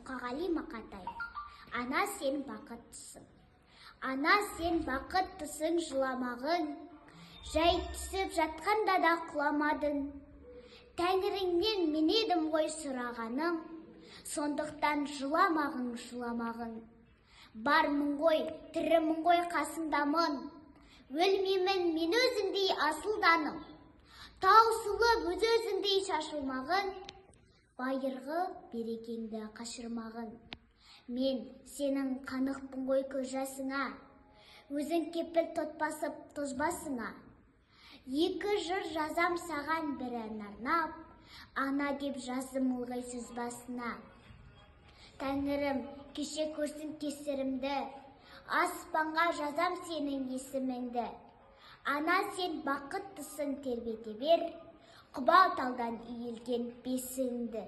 Мұқағали Мақатаев. Ана, сен бақыттысың. Ана, сен бақыттысың, жыламағың. Жай түсіп жатқанда да құламадың. Тәңіріңнен мен едім ғой сұрағаным. Сондықтан жыламағың, жыламағың. Бармын ғой, тірімін ғой, қасыңдамын. Өлмеймін мен өзіңдей асылданып. Таусылып өз өзіңдей шашылмағын. Байырғы берекеңді қашырмағын. Мен сенің қанықпын ғой көз жасыңа. Өзің кепіл тотпасып тозбасыңа. Екі жыр жазам саған бірін арнап, ана деп жаздым ылғи сөз басына. Тәңірім, кеше көрсін кесірімді, аспанға жазам сенің есіміңді. Ана, сен бақыттысың, тербете бер, құба талдан иілген бесігіңді.